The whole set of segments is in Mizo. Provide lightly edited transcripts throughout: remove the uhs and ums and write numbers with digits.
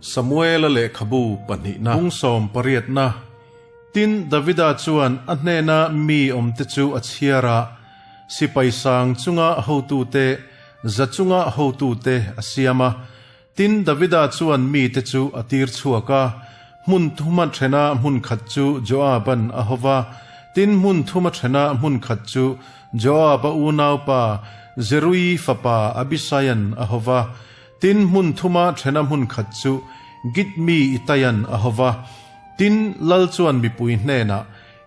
Samuela lehkhabu pahnihna. Bung sawm pariatna. Tin, Davida chuan a hnena mi awmte chu a chhiar a, sipai sang chunga hotute, za chunga hotute a siam a. Tin, Davida chuan mite chu a tir chhuak a, hmun thuma thena hmun khat chu Joab-an a ho va, tin, hmun thuma thena hmun khat chu Joab-a unaupa Zeruii fapa Abisai-an a ho va. Tin, hmun thuma thena hmun khat chu Git mi Itaian a ho va. Tin, lal chuan mipui hnenah,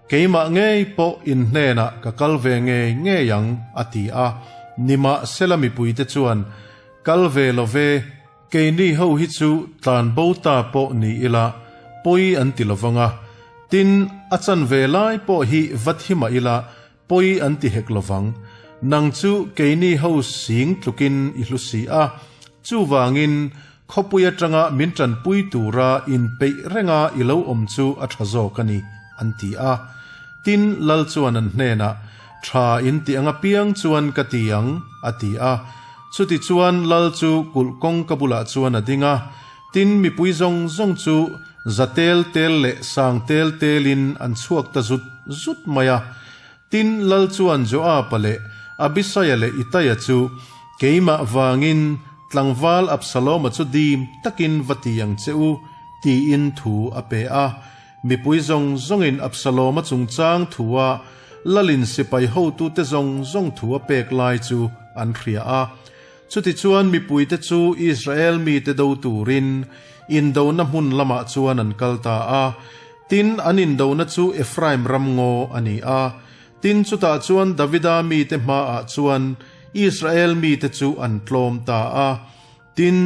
Keimah ngei pawh in hnenah ka kal ve ngei ngei ang, a ti a. Nimahsela mipuite chuan, Kal ve lo ve, keini ho hi chu tlan bo ta pawh ni ila, pawi an ti lovang a. Tin, a chanve lai pawh hi va thi mah ila, Pawi an ti hek lovang. Nang chu keini ho sing tlukin i hlu si a, chuvangin khawpui atanga min tanpui tura inpeih renga i lo awm chu a tha zawk a ni, an ti a. Tin, Lal chuan an hnenah, Tha in ti ang apiang chuan ka ti ang, a ti a. Chutichuan Lal chu kulh kawngka bulah chuan a ding a, tin mipui zawng zawng chu Za tel tel leh sang tel telin an chhuak ta zut zut mai a. Tin, Lal chuan Joab-a leh Abisaia leh Itaia chu, Keimah vangin tlangval Absalom-a chu dim takin va ti ang che u, tiin thu a pe a. Mipui zawng zawngin Absalom-a chungchang thua Lalin sipai hotute zawng zawng thu a pek lai chu an hria a. Chutichuan mipuite chu Israel mite do turin indona hmun lamah chuan an kal ta a. Tin, an indona chu Ephraim ram ngaw a ni a. Tin, chutah chuan Davida mite hmaah chuan Israel mite chu an tlawm ta a. Tin,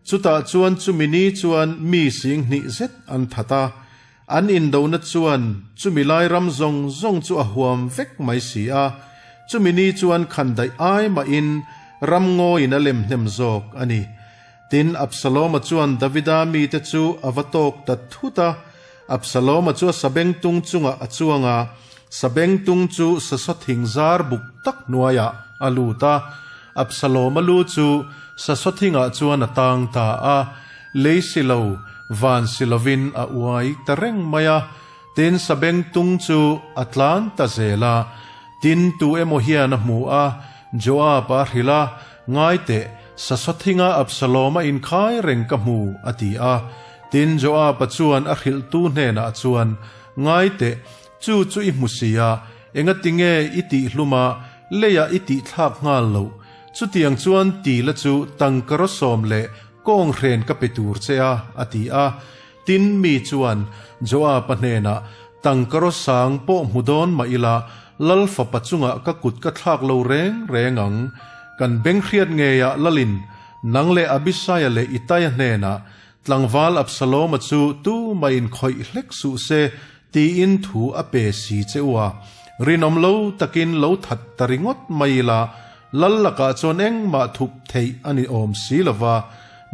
chutah chuan chumi ni chuan mi singhnih zet an that a. An indona chuan chumi lai ram zawng zawng chu a huam vek mai si a, chumi ni chuan khandaih ai mahin ram ngawiin a lem hnem zawk a ni. Tin, Absaloma chuan Davida mite chu a va tawk ta thut a, Absaloma chu a sabengtung chungah a chuang a, sabengtung chu sasaw thing zar buk tak hnuaiah a lut a, Absaloma lu chu sasaw thingah chuan a tang ta a, Lei si lo, van si lovin a uai ta reng mai a, tin sabeng tung chu a tlan ta zel a. Tin tu emaw hian a hmu a, Joab a hrilh a, Ngai teh, Sasawthinga Absalom a inkhai reng ka hmu, a ti a. Tin Joab-a chuan a hrilhtu hnenah chuan, Ngai teh, chu chu i hmu si a, engatinge i tihhlum a, leiah i tihthlak nghal loh? Chutiang chuan tila chu tangkaraw sawm leh kawng hren ka pe tur che a, a ti a. Tin, mi chuan Joab-a hnenah, Tangkaraw sang pawh hmu dawn mah ila, lal fapa chungah ka kut ka thlak lo reng reng ang. Kan beng hriat ngeiah lalin nang leh Abisaia leh Itaia hnenah, Tlangval Absalom-a chu tu mah inkhawih hlek suh se, tiin thu a pe si che u a, rinawm lo takin lo that ta ringawt mai ila, lal lakah chuan engmah thup theih a ni awm si lo va,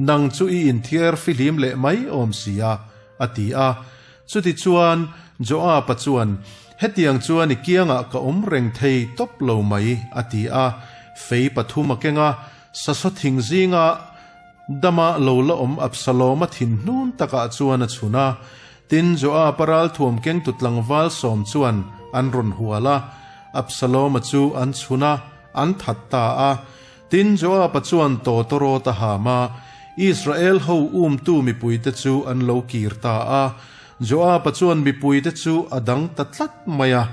nang chu i inthiar fihlim leh mai awm si a, a ti a. Chutichuan, Joab-a chuan, Hetiang chuan i kiangah ka awm reng thei tawp lo mai, a ti a. Fei pathum a keng a, sasaw thing zinga dama lo la awm Absalom-a thin hnun takah chuan a chhun a. Tin, Joab-a ralthuam kengtu tlangval sawm chuan an rawn hual a, Absalom-a chu an chhun a, an that ta a. Tin, Joab-a chuan tawtawrawt a ham a, Israel ho umtu mipuite chu an lo kir ta a. Joab-a chuan mipuite chu a dang ta tlat mai a.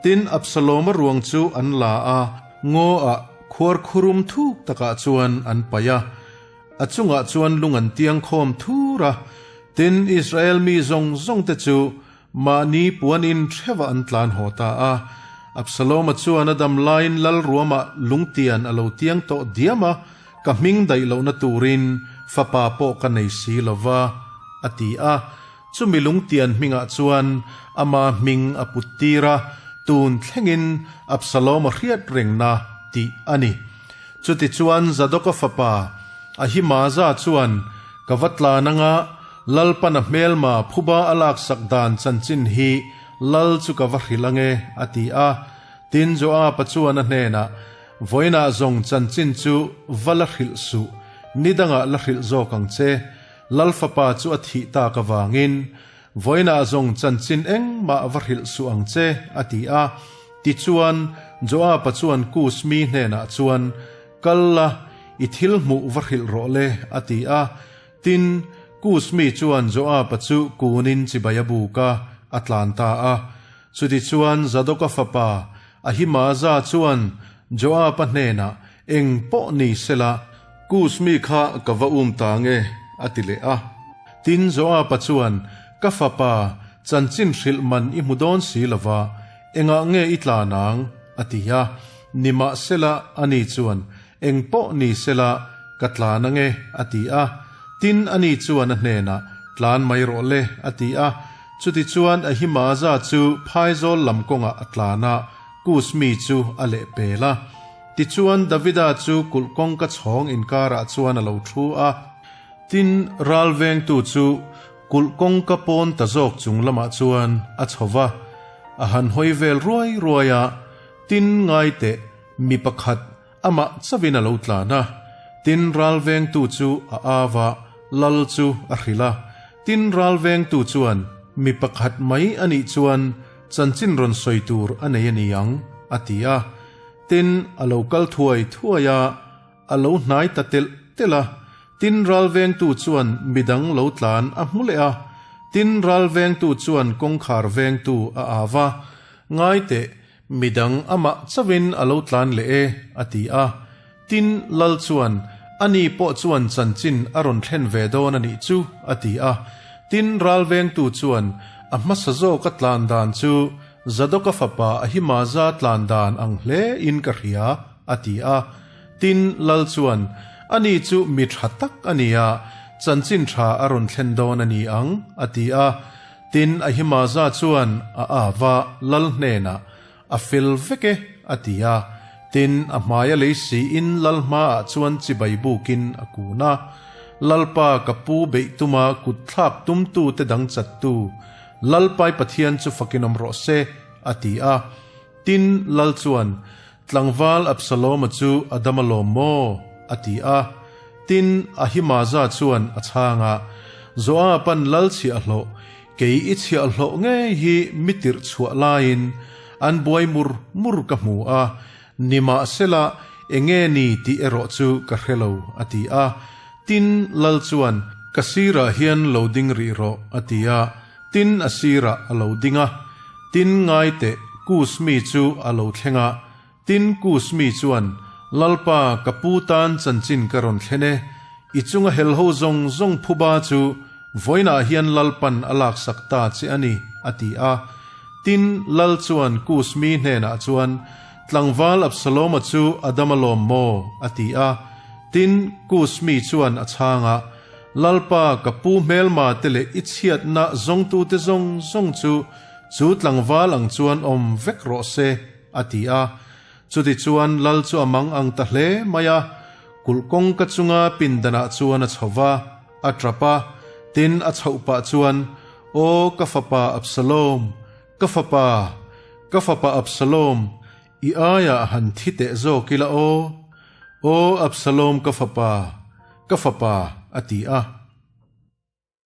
Tin, Absalom-a ruang chu an la a, ngaw-ah khuar khurum thuk takah chuan an paih a. A chungah chuan lung an tiang khawm thur a, tin, Israel mi zawng zawngte chu mahni puanin hrevah an tlan haw ta a. Absalom-a chuan a dam laiin lal ruamah lungtian a lo tiang tawh diam a, Ka hming daih lohna turin fapa pawh ka nei si lo va, a ti a. Chumi lungtian hmingah chuan ama hming a put tir a, tun thlengin Absalom-a hriat rengna tih a ni. Chutichuan Zadoka fapa Ahimaza chuan, Ka va tlan anga Lalpana hmelma phuba a laksak dan chanchin hi Lal chu ka va hrilh ange, a ti a. Tin, Joaba chuan a hnenah, Vawiinah zawng chanchin chu va la hrilh suh, ni dangah la hrilh zawk ang che. Lal fapa chu a thih tak avangin, Vawiinah zawng chanchin engmah va hrilh suh ang che, a ti a. Tichuan, Joaba chuan Kus mi hnenah chuan, Kal la, i thil hmuh va hrilh rawh le, a ti a. Tin, Kus mi chuan Joaba chu kunin chibai a buk a, a tlan ta a. Chutichuan Zadoka fapa Ahimaza chuan Joaba hnenah, Eng pawh ni sela, Kus mi kha ka va um ta nge, a ti leh a. Tin, Joaba chuan, Ka fapa, chanchin hrilh man i hmu dawn si lo va, engah nge i tlan ang? a ti a. Nimahsela, ani chuan, Eng pawh ni sela, ka tlan ange, a ti a. Tin, ani chuan a hnenah, Tlan mai rawh le, a ti a. Chutichuan Ahimaza chu phaizawl lam kawngah a tlan a, Kus mi chu a leh pel a. Tichuan Davida chu kulh kawngka chhawng inkarah chuan a lo thu a. Tin, ral vengtu chu kulh kawngka pawn ta zawk chung lamah chuan a chho va, a han hawi vel ruai ruai a, tin ngai teh mi pakhat amah chauhin a lo tlan a. Tin, ral vengtu chu a au a, lal chu a hrilh a. Tin, ral vengtu chuan mi pakhat mai a nih chuan chanchin rawn sawi tur a nei a ni ang, a ti a. Tin, a lo kal thuai thuai a, a lo hnai ta telh telh a. Tin, ral vengtu chuan midang lo tlan a hmu leh a. Tin, ral vengtu chuan kawngkhar vengtu a au a, Ngai teh, midang amah chauhin a lo tlan leh e, a ti a. Tin, lal chuan, Ani pawh chuan chanchin a rawn thlen ve dawn a nih chu, a ti a. Tin, ral vengtu chuan a hmasa zawka tlan dan chu Zadoka fapa Ahimaza tlan dan ang hle in ka hria, a ti a. Tin, lal chuan, Ani chu mi tha tak a ni a, chanchin tha a rawn thlen dawn a ni ang, a ti a. Tin, Ahimaza chuan a ava lal hnenah, A fel vek e, a ti a. Tin, a hmaia lei siin lal hmaah chuan chibai bukin a kun a. Lalpa ka pu beih tuma kut thlak tumtute dang chattu Lalpai Pathian chu fakin awm rawh se, a ti a. Tin, lal chuan, Tlangval Absaloma chu a dam alawm maw? a ti a. Tin, Ahimaza chuan a chhang a, Joaban lal chhiahhlawh, kei i chhiahhlawh ngei hi mi tirh chhuah laiin an buai mur mur ka hmu a, nimahsela enge ni tih erawh chu ka hre lo, a ti a. Tin, lal chuan, Ka sirah hian lo ding rih rawh, a ti a. Tin, a sirah a lo ding a. Tin, ngai teh, Kus mi chu a lo thleng a. Tin, Kus mi chuan, Lalpa, ka pu tan chanchin ka rawn thlen e. I chunga helho zawng zawng phuba chu vawiinah hian Lalpan a laksak ta che a ni, a ti a. Tin, Lal chuan Kus mi hnenah chuan, Tlangval Absaloma chu a dam alawm maw? a ti a. Tin, Kus mi chuan a chhang a, Lalpa, ka pu hmelma te leh i chhiatna zawngtute zawng zawng chu chu tlangval ang chuan awm vek rawh se, a ti a. Chutichuan Lal chu a mang ang ta hle mai a, kulh kawngka chunga pindanah chuan a chho va, a tap a, tin a chhoh pah chuan, Aw ka fapa Absalom, ka fapa, ka fapa Absalom, i aiah han thi teh zawk ila aw, aw Absalom ka fapa, ka fapa, a ti a.